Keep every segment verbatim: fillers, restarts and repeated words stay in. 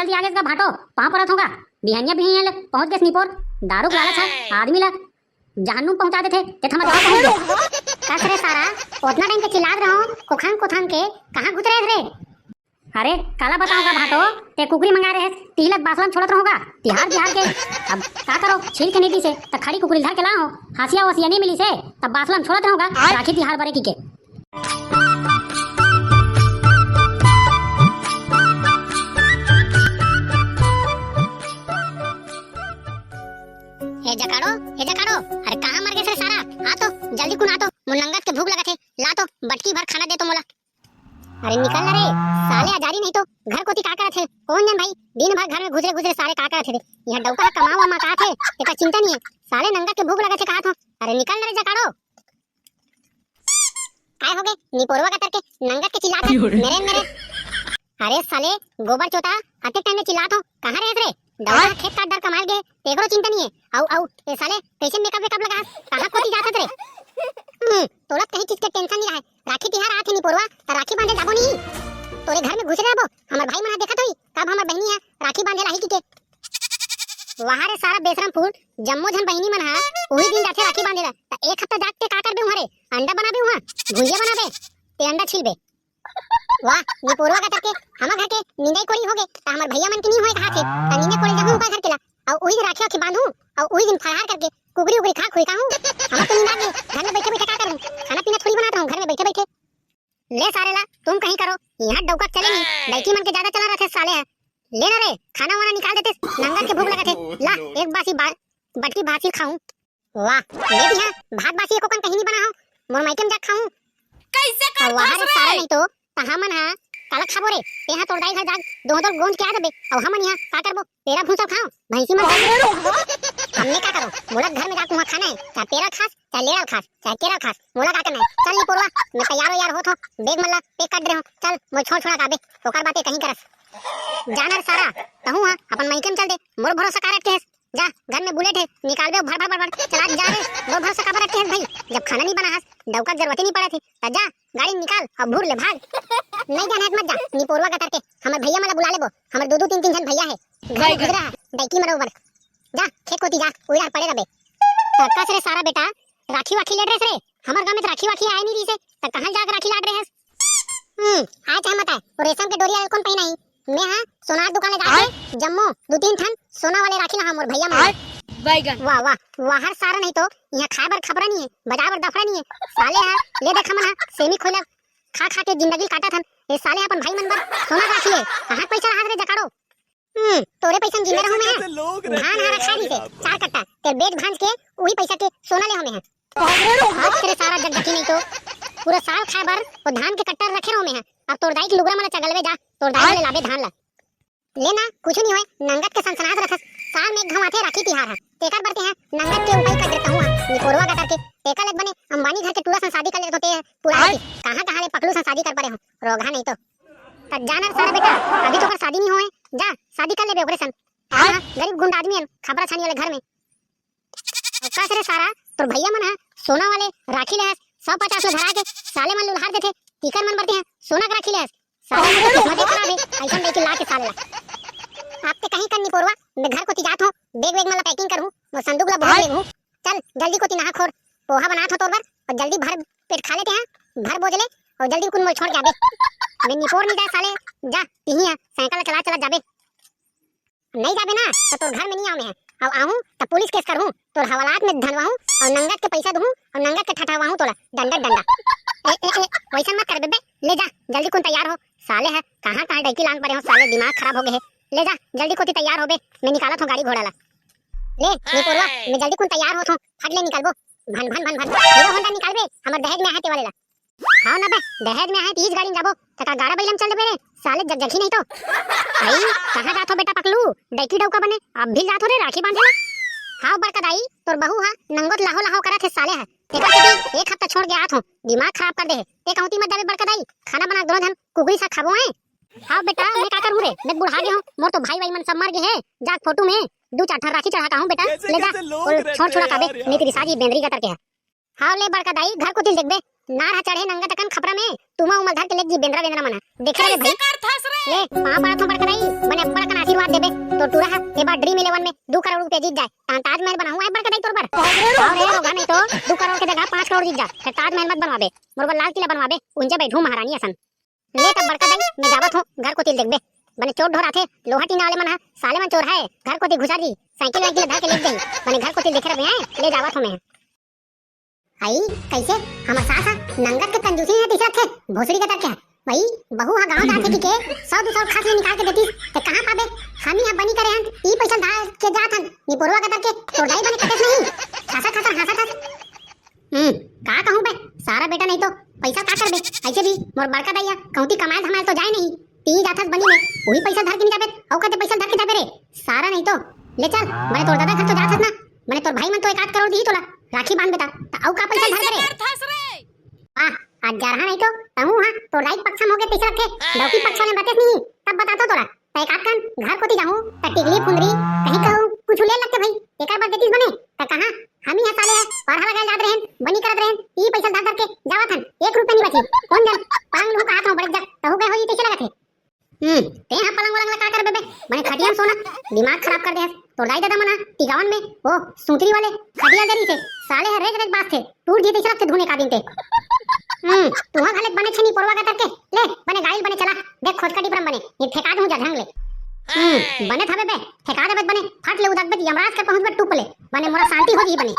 जल्दी आ गेस गा भाटो, पाँव परत हों गा। बिहनिया बिहनिया ले पहुंच गेस निपोर। दारू के लालच ह आदमी ला जहन्नुम पहुंचा देथे, ते हमर गाँव पहुंच गेस। कस रे सारा, ओतना टाइम के चिल्लात रहूं, कोखन कोथन के, कहाँ घुस रहे रे? अरे, काला बतावं गा भाटो, ते कुकरी मंगाय रहेस, तिही ल बासला म छोड़त रहूं गा, तिहार बिहार के। अब का करों, छील के नइ दिसे, त खड़ी कुकरी ल धर के लाहों, हंसिया वसिया नइ मिलिसे, त बासला म छोड़त रहूं गा, राखी तिहार बरे कहिके। ए जकाड़ो, ए जकाड़ो, अरे कहाँ मर गेस रे सारा? आ तो, जल्दी कुन आ तो, मोर नंगत के भूख लगत हे, ला तो, बटकी भर खाना दे तो मोला। अरे निकल ना रे, साले अजारी नहीं तो, घर कोती का करत हे? कोन जन भाई, दिन भर घर में घुसरे घुसरे साले का करत हे रे? इहाँ डौका ह कमा वमा का थे, तेकर चिंता नहीं है। साले नंगत के भूख लगत हे कहा थो। अरे निकल ना रे जकाड़ो। काय हो गे? निपोरवा कतर के नंगत के चिल्लात हे, मेरे मेरे। अरे साले गोबर चोता, अतेक टाइम ले चिल्लात हो, कहाँ रहेस रे? दौड़ा खेत काट डर कमाल गे, तेकरो चिंता नहीं है। अउ अउ ए साले, कैसे मेकअप वेकअप लगा, कहाँ कोती जात हस रे? हम्म, तोला कहीं चीज के टेंशन नहीं रहे, राखी तिहार आथे निपोरवा, त राखी बांधे जाबो नहीं। तोरे घर में घुसरे रहबो, हमर भाई मन ह देखत होई, कब हमर बहिनी ह राखी बांधे लाही कहिके। वाह रे सारा बेशरम फूल, जम्मो झन बहिनी मन ह उही दिन जाथे राखी बांधे ला। त एक हफ्ता जाग के का करबे उहाँ रे? अंडा बनाबे उहाँ, भुंजिया बनाबे, ते अंडा छीलबे। वाह, निपोरवा कतर के, हमर घर के निंदाई कोड़ी होगे, त हमर भैया मन के नहीं होए कहा थे, त निंदे कोड़े जाहूं ओकर घर के ला, अउ उही दिन राखी वाखी बांधूं, अउ उही दिन फलहार करके कुकरी उकरी खा खुई खाहूं। हमर तो निंदा गे, घर में बैठे बैठे का करूं? खाना पीना थोड़ी बनात रहूं घर में बैठे बैठे। ले सारे ला, तुम कहीं करो, यहाँ डौका चले नहीं, लड़की मन के ज्यादा चला रथे साले है। ले ना रे, खाना वाना निकाल देते, नंगत के भूख लगत हे। ला, एक बासी बा-, बटकी बासी खाऊं। वाह, ले भी हाँ, भात बासी एको कन कहीं नहीं बना हो, मोर मायके में जा खाऊं। कैसे अउ वाह रे सारा, नहीं तो, त हमन हा काला खाबो रे, ते हा तोर दाई घर जाग, दो दो गोंज के आ देबे, अउ हमन यहाँ का करबो, पेरा भूसा खाओ, भैंसी मन खाओ। हमने का करो, मोला घर में जाके वहाँ खाना है, चाहे पेरा खास, चाहे लेड़ा खास, चाहे केरा खास, मोला का करना है। चल निपोरवा, मैं तैयार हो यार होत हो, बैग मन ला पैक कर दे रहे हो, चल, मोर छोड़ छोड़ा काबे, ओकर बातें कहीं करस। जाना रे सारा, तहूँ हा अपन मायके में चल दे, मोर भरोसा का रख के हस, जा, घर में बुलेट है, निकालबे भर भर भर भर, चला जा रे, मोर भरोसा काबर रखे हस भाई, जब खाना नहीं बना हस, डौका के जरूरत ही नहीं पड़त है, त जा, गाड़ी निकाल, अब भूर ले भाग। नहीं जाना है मत जा, निपोरवा कतर के, हमर भैया मन ला बुला लेबो, हमर दो दो तीन तीन झन भैया है, घर में घुसरा है, डैकी मरो बर, जा, खेत कोती जा, उधार पड़े रबे। त कस रे सारा बेटा, राखी वाखी लेट रहे रे, हमर गाँव में त राखी वाखी आए नहीं रही से, त कहाँ जाके राखी लाट रहे हस? हम्म, आय चाहे मत आय, वो रेशम के डोरी वाले कोन पहिना ही? मैं हा सोनार दुकान ले जाके जम्मो दू तीन ठन सोना वाले राखी लाहूं मोर भैया मन बर। बैगन। वाह, वाह, वाह, हर सारा नहीं तो, यहाँ खाए बर खपरा नहीं है, बजाए बर दफरा नहीं है। साले हा, ले देख हमन हा, सेमी खोइला खा खा के जिंदगी काटत हन। ये साले हा अपन भाई मन बर सोना राखी ले, कहाँ पैसा रहा रे जकाड़ो? हम्म, तोरे पैसा में जिंदा रहूं मैं। धान हा रखा रही से, चार कट्टा, तेल बेच भांज के, वही पैसा के सोना ले हमें है। आज तेरे सारा जगजगी नहीं तो, पूरा साल खाए बर वो धान के कट्टा रखे रहो में है। अब तोर दाई के लुगरा मन ला चगलवे जा, तोर दाई मन ले लाबे धान ला। ले ना, कुछ नहीं होए, नंगत के सनसनात रखस। साल में एक घाव आथे राखी तिहार हा, तेकर बर ते हा नंगत के उपाय कर देता हूँ, निपोरवा कतर के। तेकर ले बने अंबानी घर के टूरा सन शादी कर लेते होते पूरा। कहाँ कहाँ ले पकलू सन शादी कर परे हो, रोगहा नहीं तो। त जा ना रे सारा बेटा, अभी तो ओकर शादी नहीं होए, जा शादी कर लेबे ओकरे सन। हाँ, गरीब गुंडा आदमी हन, खपरा छानी वाले घर में। अउ कस रे सारा, तोर भैया मन ह सोना वाले राखी ले हस, सौ पचास ले धरा के साले मन लुल्हार देथे, तीकर मन बरते हैं, सोना के राखी ले हस, साले मन के किस्मत खराब है, ऐसन लेके ला के साले ला। आप ते कहीं कर निपोरवा, मैं घर कोती जात हूँ, बैग वैग मन ला पैकिंग करहूँ, मोर संदूक ला भर लेहूँ। चल जल्दी कोती नहा खोर, पोहा बनात हो तोर बर, अउ जल्दी भर पेट खा लेते हैं, भर बोझ ले, अउ जल्दी कुन मोल छोड़ के आबे। मैं निपोर नहीं जाए साले, जा तिही हा साइकिल चला चला जाबे। नहीं जाबे ना, त तोर घर में नहीं आऊं मैं। अउ आहूं, त पुलिस केस करहूं, तोर हवालात में धनवाहूं, अउ नंगत के पैसा दूहूं, अउ नंगत के ठठवाहूं तोला, डंडा डंडा। ए, ए, ए, वैसन मत कर बेबे, ले जा, जल्दी कुन तैयार हो। साले हा, कहाँ कहाँ डैकी लान परे हो, साले दिमाग खराब हो गए है। ले जा, जल्दी कोती तैयार हो बे, मैं निकालत हूँ गाड़ी घोड़ा ला। ले, निपोरवा, मैं जल्दी कुन तैयार होत हूँ, फट ले निकलबो। भन, भन, भन, भन, हीरो होंडा निकालबे, हमर दहेज में आहे ते वाले ला। हाँ ना बे, दहेज में आहे, तीज गाड़ी में जाबो, त का गाड़ा बैला में चल देबे रे, साले जगजगी नहीं तो। भाई, कहाँ जात हो बेटा पकलू, डैकी डौका बने, अब भी जात हो रे राखी बांधे ला। हाँ बड़का दाई, तोर बहू हा नंगोत लाहो लाहो करत हे साले हा, तेकर सेती एक हफ्ता छोड़ के आत हो, दिमाग खराब कर दे हे, ते कहूती मत जाबे बड़का दाई, खाना बना दोनों झन कुकरी सा खाबो है। हाँ बेटा, मैं का करूँ रे, मैं बुढ़ा गए हूँ, मोर तो भाई भाई मन सब मर गए हैं, जाके फोटो में दू चार ठन राखी चढ़ा का हूँ बेटा, ले जा, छोड़ छोड़ा काबे, नहीं तेरी सागी बेंदरी कतर के है। हाव ले बड़का दाई, घर कोती देखबे, नार हा चढ़े नंगत अकन खपरा में, तुमा उमा धर के लेग जी बेंदरा बेंदरा मना। देखे रे भाई। ले, पाँव पड़त हूँ बड़का दाई, बने अब्बड़ अकन आशीर्वाद तोर टूरा ह ए बार ड्रीम इलेवन में दू करोड़ रुपया जीत जाए, तहां ताजमहल बनाहूं आए बड़का दाई तोर बर। अउ रे रोगहा, नहीं तो दू करोड़ के जगह पाँच करोड़ जीत जा, फेर ताजमहल मत बनवाबे, मोर बर लाल किला बनवाबे, उंजे बैठहूं महारानी असन। ले तब बड़का दाई, मैं जावत हूं घर कोती ले, देखबे बने चोर ढोर आथे, लोहा टीना वाले मन ह, साले मन चोर है, घर कोती घुसा जी, साइकिल वाइकिल धर के ले जाही, बने घर कोती देखे रहे हैं, ले जावत हूं मैं। आई, कैसे हमर सास ह नंगत के कंजूसी हे, तीसरा थे भोसड़ी के तरके। भाई, बहू ह गांव जाथे कि के सौ दू सौ खास ले निकाल के देतीस, ते कहां पाबे? हमी ह बनी करे हन, ई पैसा धार के जात हन, निपोरवा के तरके, तोर दाई बने कटेस नहीं। खासा खासा हांसत हस। हम्म, का कहूं बे, सारा बेटा नहीं तो पैसा का करबे? ऐसे भी मोर बड़का दाई ह कहूं ती कमाए धमाए तो जाए नहीं, ती जाथस बनी में, वही पैसा धर के नहीं जाबे, अउ कते पैसा धर के जाबे रे, सारा नहीं तो। ले चल, बने तोर दादा घर तो जाथस ना, बने तोर भाई मन तो एक आध करोड़ दी तोला, राखी बांध बेटा, त अउ का पैसा धर के रे? वाह, आज जरहा नहीं तो, तहूं हां, तोर दाई पक्ष में होगे, तीसरा के, लौकी पक्ष वाले बतेस नहीं, तब बतातो तोला। त एक आध कन घर कोती जाहूं, त टिकली फुंदरी कहीं कहूं कुछ ले लगते भाई, एकर बर देतीस बने, त कहां हमी ह साले ह पढ़ा लगा जात रहेन, बनी करत रहेन, ई पैसा धर धर के जावत हन, एक रुपया नहीं बची। कौन जन पलंग लुहू कहात हो बड़े जग, तहू गए हो ई कैसे लगत है? हम्म, ते ह पलंग वलंग ला का करबे बे? बने खटिया में सोना, दिमाग खराब कर दे हस। तोर दाई ददा मन ह टिकावन में, ओ सूतरी वाले खटिया दे रहिसे, साले ह रेज रेज बाजथे, टूट जी तैसे लगथे धुन एक आदिन ते। हम्म, तुहा घले बने छेनी पोरवा का तरके, ले बने गाड़ी बने चला, देख खोचका टिपरम बने, ये ठेका दूं जा ढंग ले। हम्म, बने थबे बे, ठेका देबे बने, फट ले उदक बे, यमराज के पहुंच बे टूप ले, बने मोला शांति हो जी बने।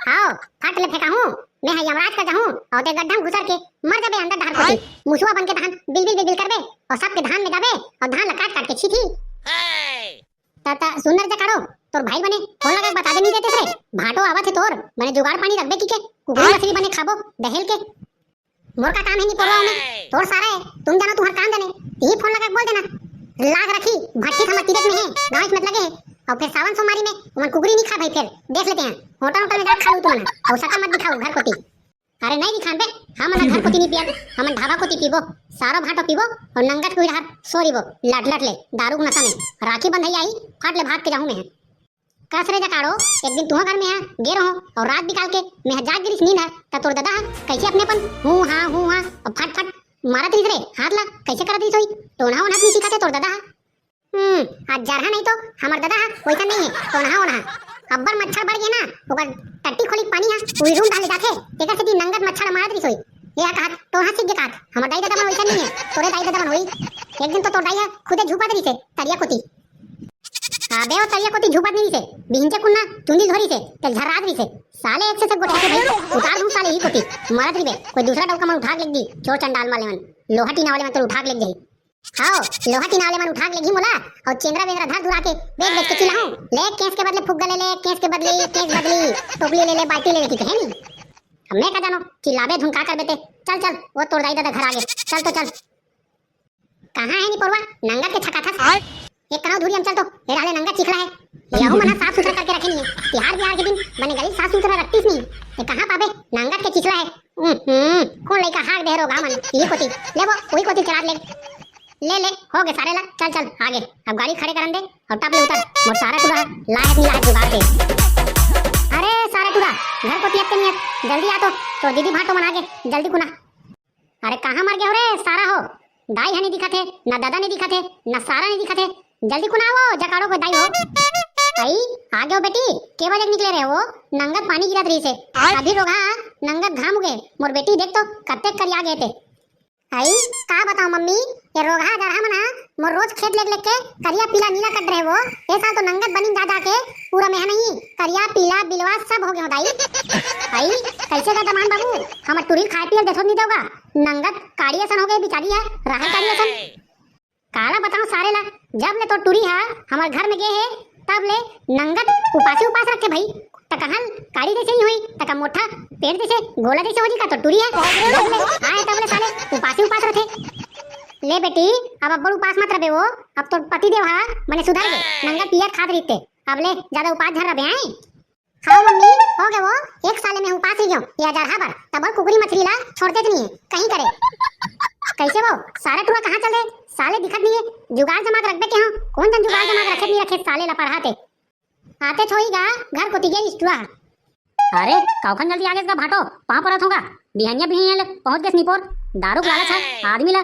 हाओ, फट ले फेंका हूं, मैं ह यमराज का जाहूं, अउ ते गड्ढा में घुसर के मर जाबे अंदर डहर कोती। मुसुआ बन के धान बिल बिल बिल बिल करबे, अउ सबके धान में जाबे, अउ धान ला काट काट के छीथी। त, त, सुन न रे जकाड़ो, तोर भाई बने फोन लगा के बता दे नहीं देते रे। भाटो आवत हे तोर, बने जुगाड़ पानी रखबे की के, कुकुर मछली बने खाबो, दहेल के। मोर का काम है निपोरवा में, तोर सारा है, तुम जानो तुम्हार काम जाने। यही फोन लगा के बोल देना। लाग रखी, भट्टी थमा तिरक में है, गाँव में लगे है। और फिर सावन सोमवारी में उमन कुकरी नहीं खा भाई, फिर देख लेते हैं। होटल होटल में जाके खा लू तुमन, और शक्ल मत दिखाओ घर कोती। अरे नहीं दिखान बे, हम ना घर कोती नहीं पियन, हम ढाबा कोती पीबो, सारो भाटो पीबो और नंगट कुइड़ार सोरीबो, लट लट ले, दारू के नशा में। राखी बंधई आई, फट ले भाग के जाहूं मैं। कस रे जकाड़ो, एक दिन तुहो घर में आ गे रहो और रात बिकाल के मैं जाग गिरिस नींद ह, त तोर ददा ह कैसे अपने अपन हूं हां हूं हां और फट फट मारत रहिस रे हाथ ला, कैसे करत रहिस होई? टोनहा ओनहा नहीं सिखाते तोर ददा ह। हम्म, आज जरहा नहीं तो हमर ददा ह वैसा नहीं है, टोनहा ओनहा। अब्बड़ मच्छर बढ़ गए ना, ओकर टट्टी खोली पानी ह उही रूम डाल ले जाथे, तेकर से दिन नंगत मच्छर मारत रहिस होई। ये हा कहत, टोनहा सीख गे कहत, हमर दाई ददा मन वैसा नहीं है, तोरे दाई ददा मन होई। एक दिन तो तोर दाई ह खुदे झुपत रहिस हे तरिया कोती। अबे वो तरिया कोती झुपत नहीं रहिसे, बिहिंचे कुन्ना चुंदी धोरी से, तेल झर्रात रहिसे। साले एक से से गोठा के भाई, उतार दूं साले ही कोती। मरत रहिबे, कोई दूसरा डौका मन उठा के लेग दी, चोर चंडाल वाले मन, लोहा टीना वाले मन तो उठा के लेग जाही। हाओ, लोहा टीना वाले मन उठा के लेगी मोला, और चेंद्रा वेंद्रा धर दुरा के बेच बेच के चिल्लाऊं, ले केस के बदले फुग्गा ले ले, केस के बदले केस बदली, टोपली ले ले, बाल्टी ले ले, ठीक है नी? अब मैं का जानो, चिल्लाबे धुन का करबे ते। चल चल, वो तोर दाई ददा घर आगे, चल तो चल। कहाँ है निपोरवा? नंगत के छकाथस। आय। एक कनौ धुरी हम चल तो, ए रहले नंगत चिखला है। यहू मन ह साफ सुथरा करके रखे नहीं है। तिहार बिहार के दिन बने गली साफ सुथरा रखतीस नहीं। ये कहाँ पाबे? नंगत के चिखला है। हम्म, कौन लइका हाक दे रोगहा मन? यही कोती। ले वो, वही कोती चला ले। ले ले, हो गे सारे ला, चल चल, आगे। अब गाड़ी खड़े करन दे, और टप ले उतर। मोर सारा टूरा लायक नहीं लायक जुगाड़ दे। अरे सारा टूरा, घर कोती अतके नहीं है। जल्दी आ तो, तो दीदी भाटो मन आगे, जल्दी कुना। अरे कहाँ मर गए हो रे सारा हो? दाई ह नहीं दिखत हे, ना दादा नहीं दिखत हे, ना सारा नहीं दिखत हे। जल्दी कुना वो जकाड़ो को दाई हो। आई, आ गए हो बेटी, के बजे निकले रहे हो? नंगत पानी गिरत रही से। अभी रोगहा नंगत घाम उगे, मोर बेटी देख तो कत्ते करिया गए थे। आई, का बताओ मम्मी, ये रोगहा जरहा मन ह मोर रोज खेत लेग लेग के करिया पीला नीला कट रहे वो। ए साल तो नंगत बनिन जा जा के पूरा मेहा नहीं, करिया पीला बिलवा सब हो गए हो दाई। आई, कैसे का दमान बाबू, हमर टुरी खाए पिए देथो नहीं देवगा। नंगत काड़ी असन हो गए बिचारी है, राहर काड़ी असन। काला बताओ सारे ला, जब ले तो टुरी हा हमर घर में गे हे, तब ले नंगत उपासी उपास रखे भाई। त कहल काड़ी जैसे ही हुई, त का मोटा पेट जैसे, गोला जैसे हो जी का तो टुरी है। जब ले आए तब ले साले उपासी उपास रखे। ले बेटी, अब अब्बड़ उपास मत रहे वो, अब तो पति देव हा मने सुधार दे, नंगत पियत खात रहिते, अब ले ज्यादा उपास झन रहे आए। हाँ मम्मी, हो गए वो, एक साले में उपास ही गयो, ये अजरहा बर, तब कुकरी मछली ला छोड़ देत नहीं है, कहीं करे। कैसे वो, सारा टुरा कहाँ चल दे, साले दिखत नहीं है, जुगाड़ जमा के रखबे के हो, कौन जन जुगाड़ जमा के रखे नहीं रखे साले ला पढ़ाते। आते छोई गा, घर कोती गे इस टुरा। अरे, काउखन जल्दी आ गेस गा भाटो, पाँव परत हों गा, बिहनिया बिहनिया ले पहुँच गेस निपोर, दारू के लालच है, आदमी ला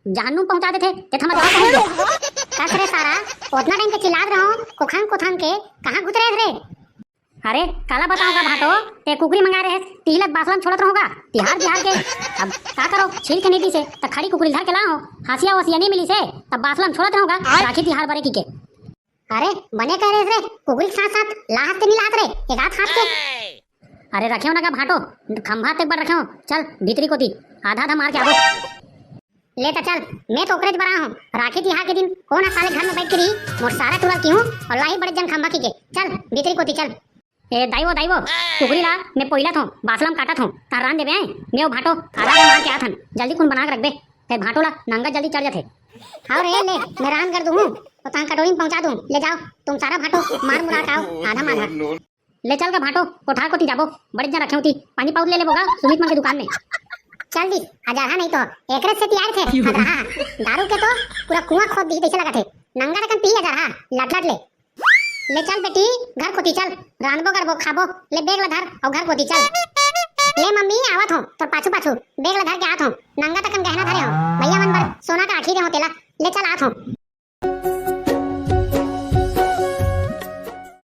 जहन्नुम पहुंचा देथे, ते थमा जहर पहुंच गे। कस रे सारा, ओतना टाइम के चिल्लात रहो, कोखन कोथन के, कहाँ घुत रहे रे? अरे, काला बताओ गा भाटो, ते कुकरी मंगा रहे, तिही ल बासला म छोड़त रहो गा, तिहार बिहार के। अब का करो, छील के नइ दिसे, त खड़ी कुकरी धर के लाहो, हंसिया वसिया नइ मिलिसे, तब बासला म छोड़त रहो गा, राखी तिहार बरे कहिके। अरे, बने कहे रहे रे, कुकरी के साथ साथ लाहत ते नइ लाहत रे, एक आध हाथ के। अरे रखेव ना गा भाटो, खंभा ते बर रखेव, चल भीतरी कोती, आधा आधा मार के आबो। ले त चल, मैं तो ओकरेच बर आए हूँ। राखी तिहार के दिन कोन ह साले घर में बैठ के रही, मोर सारा टूरा ल किहूँ अउ लाही बड़े जन खंभा कहिके। चल, भीतरी कोती चल। ए दाई वो, दाई वो, कुकरी ला मैं पोइलत हूँ, बासला म काटत हूँ, तहर रांध देबे आए, मैं ओ भाटो आधा आधा मार के आत हन, जल्दी कुन बना के रखबे, ए भाटो ला नंगा जल्दी चढ़ जाथे। हाँ रे, ले, मैं रांध कर दूँ हूँ, अउ तहर कटोरी में पहुँचा दूँ, ले जाओ, तुम सारा भाटो मार मुरा के आओ, आधा माधा। ले चल गा भाटो, कोठार कोती जाबो, बड़े जन रखे होती, पानी पाउच ले लेबो गा सुमित मन के दुकान में। चल दिस, अजरहा नहीं तो, एकरे से तियार थे, अजरहा। दारू के तो पूरा कुआं खोद दी जैसे लगा थे। नंगा रकन पी अजरहा, लट लट ले। ले चल बेटी, घर कोती चल, रांधबो गढ़बो खाबो, ले बेग ला धर अउ घर कोती चल। ले मम्मी, आवत हो, तोर पाछू पाछू, बेग ला धर के आत हो, नंगा तकन गहना धरे हो, भैया मन बर सोना का आठी दे हो तेला, ले चल आत हो।